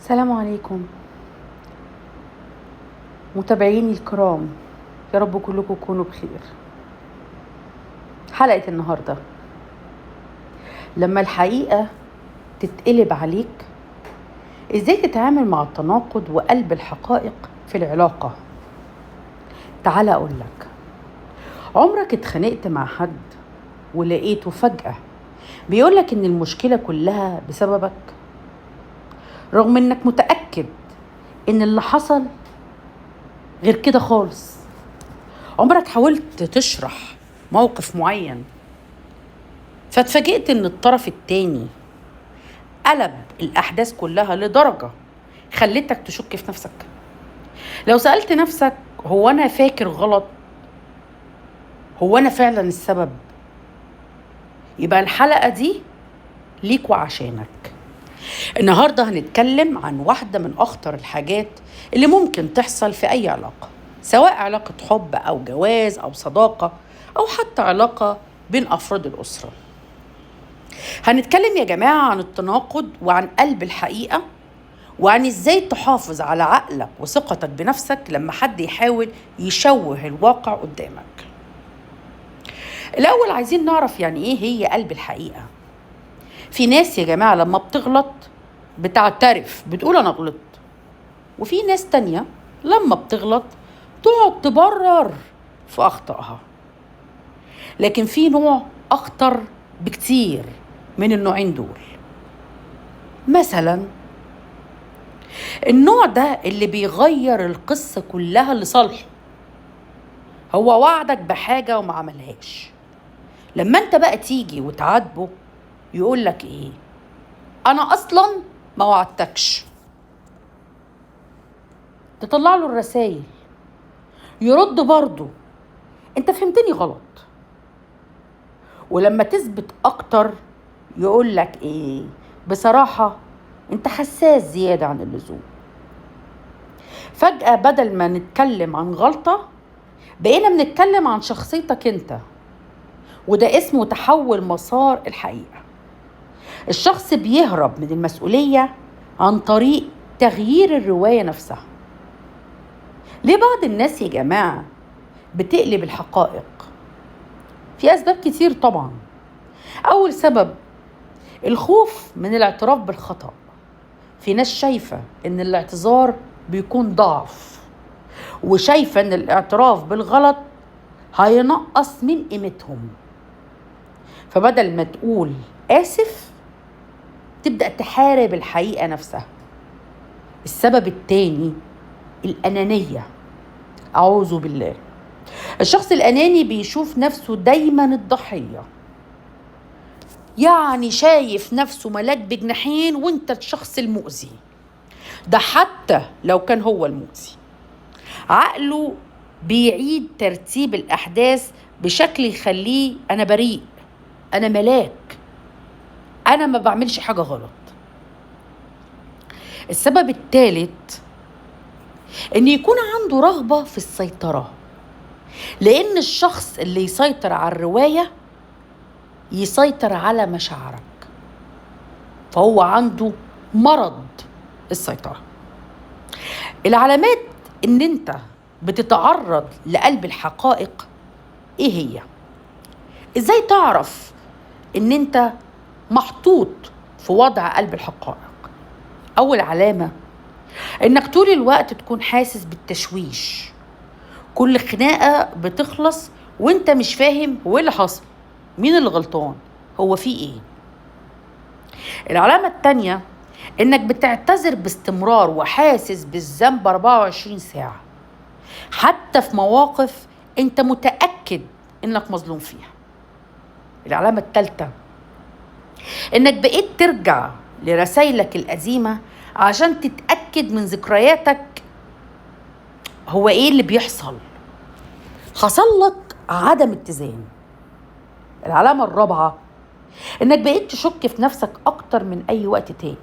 السلام عليكم متابعيني الكرام، يا رب كلكم تكونوا بخير. حلقة النهاردة لما الحقيقة تتقلب عليك، ازاي تتعامل مع التناقض وقلب الحقائق في العلاقة. تعال اقولك، عمرك اتخانقت مع حد ولقيته فجأة بيقولك ان المشكلة كلها بسببك، رغم انك متأكد ان اللي حصل غير كده خالص؟ عمرك حاولت تشرح موقف معين فاتفاجئت ان الطرف التاني قلب الأحداث كلها لدرجة خلتك تشك في نفسك؟ لو سألت نفسك هو أنا فاكر غلط، هو أنا فعلا السبب؟ يبقى الحلقة دي ليك وعشانك. النهاردة هنتكلم عن واحدة من أخطر الحاجات اللي ممكن تحصل في أي علاقة، سواء علاقة حب أو جواز أو صداقة أو حتى علاقة بين أفراد الأسرة. هنتكلم يا جماعة عن التناقض وعن قلب الحقيقة، وعن إزاي تحافظ على عقلك وثقتك بنفسك لما حد يحاول يشوه الواقع قدامك. الأول عايزين نعرف يعني إيه هي قلب الحقيقة. في ناس يا جماعة لما بتغلط بتعترف، بتقول أنا غلطت، وفي ناس تانية لما بتغلط تقعد تبرر في أخطائها. لكن في نوع أخطر بكتير من النوعين دول. مثلا النوع ده اللي بيغير القصة كلها لصالحه. هو وعدك بحاجة وما عملهاش، لما انت بقى تيجي وتعاتبه يقولك ايه؟ انا اصلا ما وعدتكش. تطلع له الرسائل يرد برضه انت فهمتني غلط. ولما تثبت اكتر يقولك ايه؟ بصراحة انت حساس زيادة عن اللزوم. فجأة بدل ما نتكلم عن غلطة بقينا بنتكلم عن شخصيتك انت، وده اسمه تحول مسار الحقيقة. الشخص بيهرب من المسؤولية عن طريق تغيير الرواية نفسها. ليه بعض الناس يا جماعة بتقلب الحقائق؟ في أسباب كتير طبعا. أول سبب الخوف من الاعتراف بالخطأ. في ناس شايفة إن الاعتذار بيكون ضعف، وشايفة إن الاعتراف بالغلط هينقص من قيمتهم، فبدل ما تقول آسف تبدأ تحارب الحقيقة نفسها. السبب التاني الأنانية، أعوذ بالله. الشخص الأناني بيشوف نفسه دايما الضحية، يعني شايف نفسه ملاك بجناحين وانت الشخص المؤذي ده، حتى لو كان هو المؤذي. عقله بيعيد ترتيب الأحداث بشكل يخليه أنا بريء، أنا ملاك، أنا ما بعملش حاجة غلط. السبب الثالث إن يكون عنده رغبة في السيطرة، لأن الشخص اللي يسيطر على الرواية يسيطر على مشاعرك، فهو عنده مرض السيطرة. العلامات إن أنت بتتعرض لقلب الحقائق إيه هي؟ إزاي تعرف إن أنت محطوط في وضع قلب الحقائق؟ أول علامة إنك طول الوقت تكون حاسس بالتشويش، كل خناقة بتخلص وإنت مش فاهم هو إيه اللي حصل، مين اللي غلطان، هو في إيه. العلامة التانية إنك بتعتذر باستمرار وحاسس بالذنب 24 ساعة، حتى في مواقف إنت متأكد إنك مظلوم فيها. العلامة التالتة إنك بقيت ترجع لرسايلك القديمة عشان تتأكد من ذكرياتك، هو إيه اللي بيحصل، حصل لك عدم اتزان. العلامة الرابعة إنك بقيت تشك في نفسك أكتر من أي وقت تاني،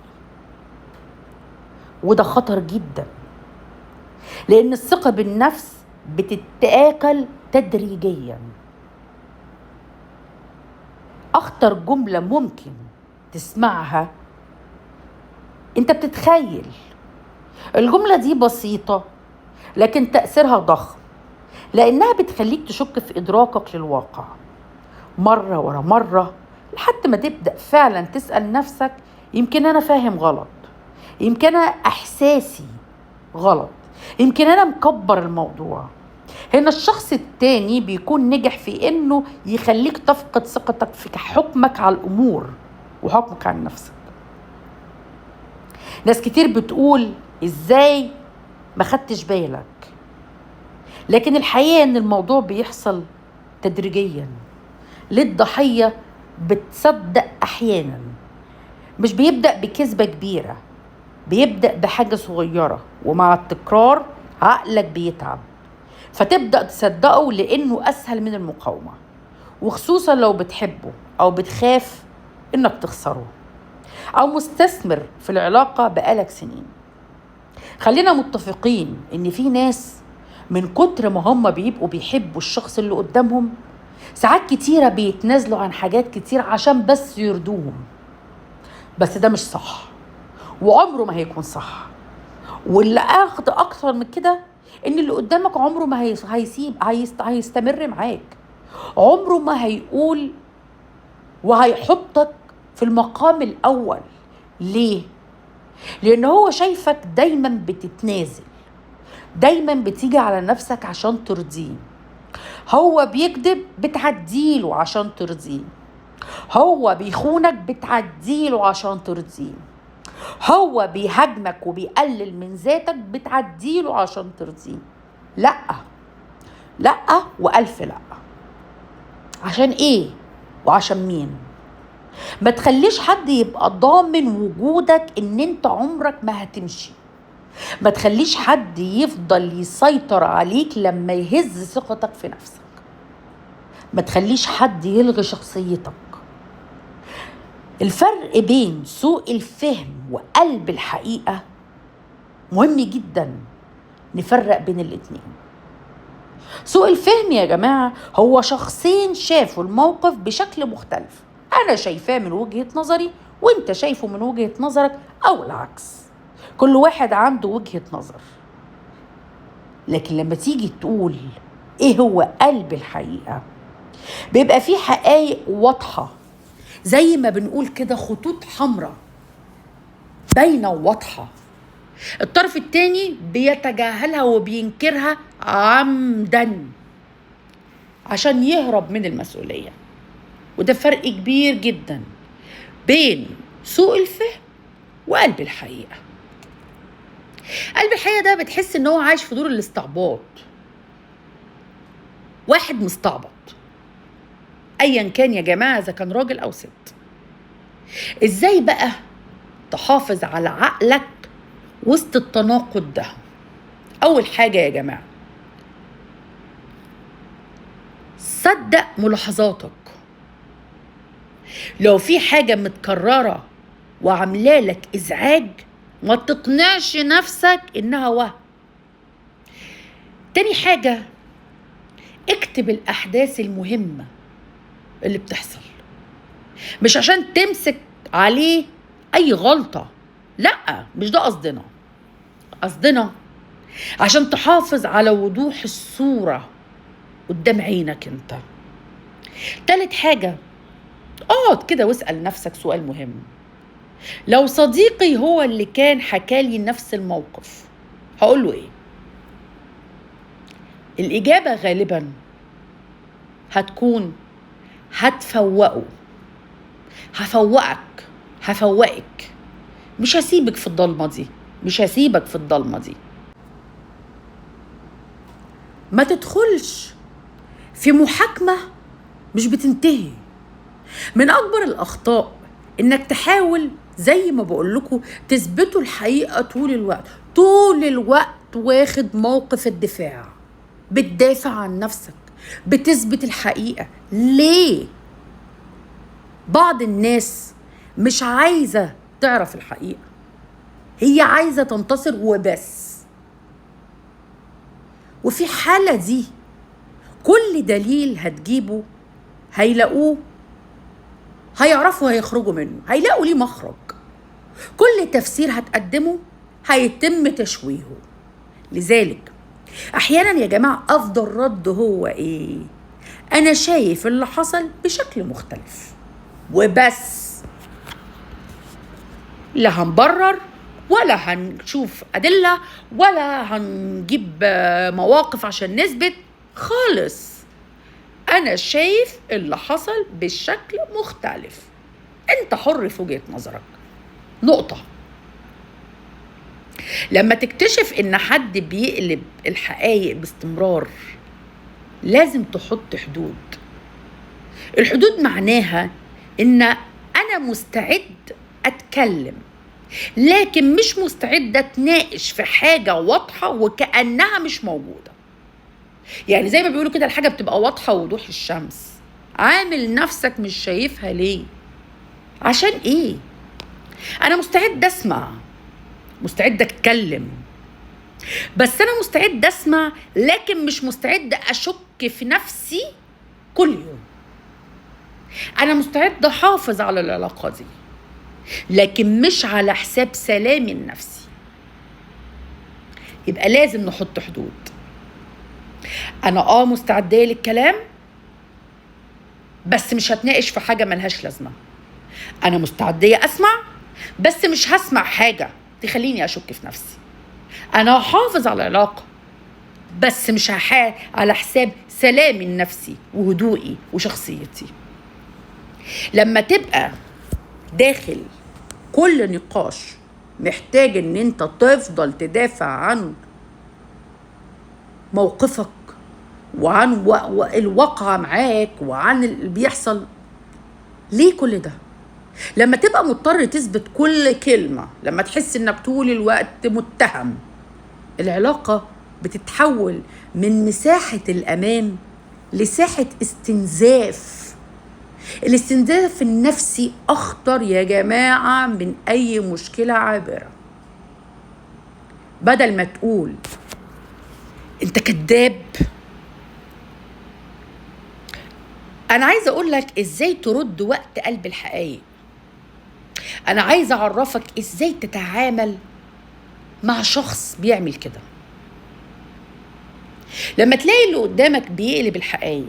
وده خطر جدا، لأن الثقة بالنفس بتتآكل تدريجيا. أخطر جملة ممكن تسمعها انت بتتخيل. الجملة دي بسيطة لكن تأثيرها ضخم، لأنها بتخليك تشك في إدراكك للواقع مرة ورا مرة، لحد ما تبدأ فعلا تسأل نفسك يمكن أنا فاهم غلط، يمكن أنا إحساسي غلط، يمكن أنا مكبر الموضوع. هنا الشخص التاني بيكون نجح في إنه يخليك تفقد ثقتك في حكمك على الأمور وحكمك عن نفسك. ناس كتير بتقول إزاي ما خدتش بالك، لكن الحقيقة إن الموضوع بيحصل تدريجيا. للضحية بتصدق أحيانا، مش بيبدأ بكذبة كبيرة، بيبدأ بحاجة صغيرة، ومع التكرار عقلك بيتعب فتبدأ تصدقه لأنه أسهل من المقاومة، وخصوصا لو بتحبه أو بتخاف إنك تخسره أو مستثمر في العلاقة بقالك سنين. خلينا متفقين إن في ناس من كتر ما هم بيبقوا بيحبوا الشخص اللي قدامهم ساعات كتيرة بيتنازلوا عن حاجات كتير عشان بس يرضوهم، بس ده مش صح وعمره ما هيكون صح. واللي اخد اكتر من كده ان اللي قدامك عمره ما هيسيب، هيستمر معاك، عمره ما هيقول وهيحطك في المقام الاول. ليه؟ لان هو شايفك دايما بتتنازل، دايما بتيجي على نفسك عشان ترضيه. هو بيكذب بتعديله عشان ترضيه، هو بيخونك بتعديله عشان ترضيه، هو بيهاجمك وبيقلل من ذاتك بتعديله عشان ترضيه. لا لا وألف لا. عشان ايه وعشان مين؟ ما تخليش حد يبقى ضامن وجودك ان انت عمرك ما هتمشي. ما تخليش حد يفضل يسيطر عليك لما يهز ثقتك في نفسك. ما تخليش حد يلغي شخصيتك. الفرق بين سوء الفهم وقلب الحقيقة مهم جدا، نفرق بين الاتنين. سوء الفهم يا جماعة هو شخصين شافوا الموقف بشكل مختلف، أنا شايفاه من وجهة نظري وإنت شايفه من وجهة نظرك أو العكس، كل واحد عنده وجهة نظر. لكن لما تيجي تقول إيه هو قلب الحقيقة، بيبقى فيه حقائق واضحة، زي ما بنقول كده خطوط حمراء باينة وواضحة، الطرف التاني بيتجاهلها وبينكرها عمدا عشان يهرب من المسؤولية. وده فرق كبير جدا بين سوء الفهم وقلب الحقيقة. قلب الحقيقة ده بتحس ان هو عايش في دور الاستعباط، واحد مستعبط ايا كان يا جماعة، اذا كان راجل او ست. ازاي بقى تحافظ على عقلك وسط التناقض ده؟ اول حاجة يا جماعة، صدق ملاحظاتك. لو في حاجة متكررة وعاملالك ازعاج ما تقنعش نفسك انها وهم. تاني حاجة، اكتب الاحداث المهمة اللي بتحصل، مش عشان تمسك عليه اي غلطة، لا مش ده قصدنا، قصدنا عشان تحافظ على وضوح الصورة قدام عينك انت. تالت حاجة، اقعد كده واسأل نفسك سؤال مهم: لو صديقي هو اللي كان حكالي نفس الموقف هقوله ايه؟ الإجابة غالبا هتكون هتفوقه، هفوقك، هفوقك، مش هسيبك في الضلمة دي، مش هسيبك في الضلمة دي. ما تدخلش في محاكمة مش بتنتهي. من أكبر الأخطاء إنك تحاول زي ما بقولكوا تثبتوا الحقيقة طول الوقت، طول الوقت واخد موقف الدفاع، بتدافع عن نفسك، بتثبت الحقيقة. ليه؟ بعض الناس مش عايزة تعرف الحقيقة، هي عايزة تنتصر وبس. وفي حالة دي كل دليل هتجيبه هيلاقوه، هيعرفوا هيخرجوا منه، هيلاقوا ليه مخرج. كل تفسير هتقدمه هيتم تشويهه. لذلك احيانا يا جماعة افضل رد هو ايه؟ انا شايف اللي حصل بشكل مختلف وبس. لا هنبرر ولا هنشوف أدلة ولا هنجيب مواقف عشان نثبت خالص. أنا شايف اللي حصل بشكل مختلف، أنت حر في وجهة نظرك. نقطة. لما تكتشف إن حد بيقلب الحقائق باستمرار لازم تحط حدود. الحدود معناها إن أنا مستعد أتكلم، لكن مش مستعدة أتناقش في حاجة واضحة وكأنها مش موجودة. يعني زي ما بيقولوا كده، الحاجة بتبقى واضحة ووضوح الشمس، عامل نفسك مش شايفها ليه؟ عشان إيه؟ أنا مستعدة أسمع، مستعدة أتكلم، بس أنا مستعدة أسمع لكن مش مستعدة أشك في نفسي كل يوم. أنا مستعدة أحافظ على العلاقة دي، لكن مش على حساب سلامي النفسي. يبقى لازم نحط حدود. أنا مستعدة للكلام، بس مش هتناقش في حاجة ملهاش لازمة. أنا مستعدة أسمع، بس مش هسمع حاجة تخليني أشك في نفسي. أنا هحافظ على العلاقة، بس مش على حساب سلامي النفسي وهدوئي وشخصيتي. لما تبقى داخل كل نقاش محتاج ان انت تفضل تدافع عن موقفك وعن الواقعة معاك وعن اللي بيحصل، ليه كل ده؟ لما تبقى مضطر تثبت كل كلمة، لما تحس انك طول الوقت متهم، العلاقة بتتحول من مساحة الأمان لساحة استنزاف. الاستنزاف النفسي أخطر يا جماعة من أي مشكلة عابرة. بدل ما تقول أنت كذاب، أنا عايزة أقول لك إزاي ترد وقت قلب الحقائق. أنا عايزة أعرفك إزاي تتعامل مع شخص بيعمل كده. لما تلاقي اللي قدامك بيقلب الحقائق،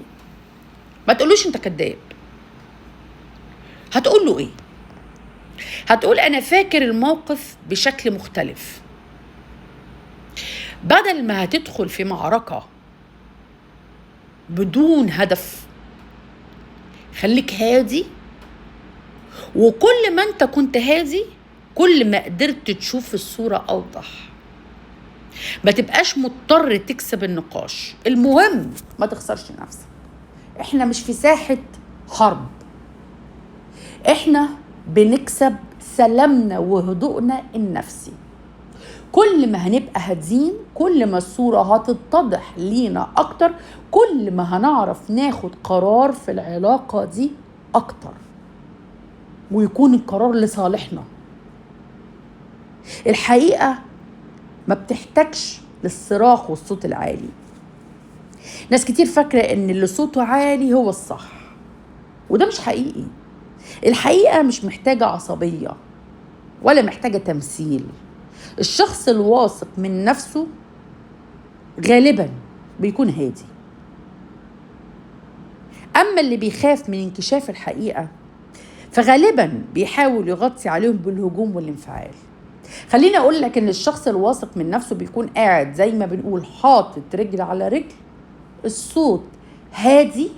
ما تقولوش أنت كذاب. هتقول له ايه؟ هتقول انا فاكر الموقف بشكل مختلف. بدل ما هتدخل في معركة بدون هدف، خليك هادي، وكل ما انت كنت هادي كل ما قدرت تشوف الصورة اوضح. ما تبقاش مضطر تكسب النقاش، المهم ما تخسرش نفسك. احنا مش في ساحة حرب، احنا بنكسب سلامنا وهدوءنا النفسي. كل ما هنبقى هادين، كل ما الصورة هتتضح لينا اكتر، كل ما هنعرف ناخد قرار في العلاقة دي اكتر، ويكون القرار لصالحنا. الحقيقة ما بتحتاجش للصراخ والصوت العالي. ناس كتير فاكرة ان اللي صوته عالي هو الصح، وده مش حقيقي. الحقيقة مش محتاجة عصبية ولا محتاجة تمثيل. الشخص الواثق من نفسه غالبا بيكون هادي. أما اللي بيخاف من انكشاف الحقيقة فغالبا بيحاول يغطي عليهم بالهجوم والانفعال. خليني أقول لك إن الشخص الواثق من نفسه بيكون قاعد زي ما بنقول حاطط رجل على رجل، الصوت هادي،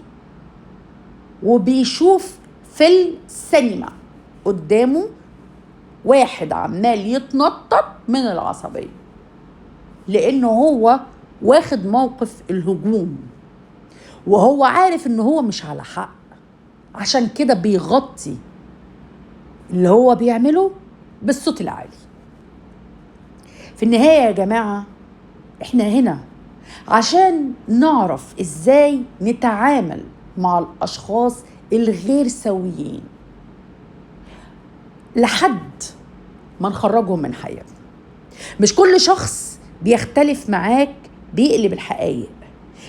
وبيشوف في السينما قدامه واحد عمال يتنطط من العصبية، لأنه هو واخد موقف الهجوم وهو عارف إنه هو مش على حق، عشان كده بيغطي اللي هو بيعمله بالصوت العالي. في النهاية يا جماعة احنا هنا عشان نعرف ازاي نتعامل مع الأشخاص الغير سويين لحد ما نخرجهم من حياتنا. مش كل شخص بيختلف معاك بيقلب الحقائق،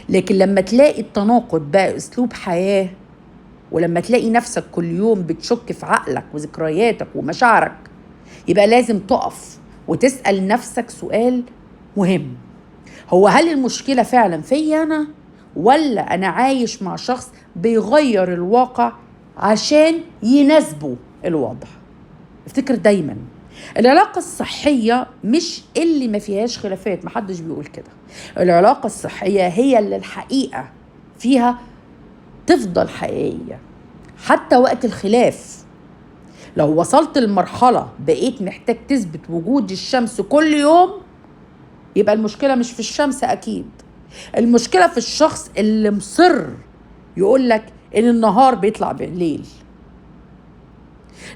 لكن لما تلاقي التناقض بقى أسلوب حياة، ولما تلاقي نفسك كل يوم بتشك في عقلك وذكرياتك ومشاعرك، يبقى لازم تقف وتسأل نفسك سؤال مهم: هو هل المشكلة فعلا فيا أنا، ولا أنا عايش مع شخص بيغير الواقع عشان يناسبه الوضع؟ افتكر دايما العلاقة الصحية مش اللي ما فيهاش خلافات، محدش بيقول كده. العلاقة الصحية هي اللي الحقيقة فيها تفضل حقيقية حتى وقت الخلاف. لو وصلت لمرحلة بقيت محتاج تثبت وجود الشمس كل يوم، يبقى المشكلة مش في الشمس أكيد، المشكلة في الشخص اللي مصر يقولك إن النهار بيطلع بالليل.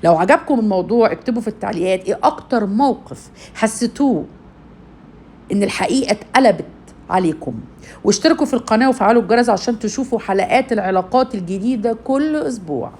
لو عجبكم الموضوع اكتبوا في التعليقات ايه اكتر موقف حسيتوه ان الحقيقة اتقلبت عليكم، واشتركوا في القناة وفعلوا الجرس عشان تشوفوا حلقات العلاقات الجديدة كل اسبوع.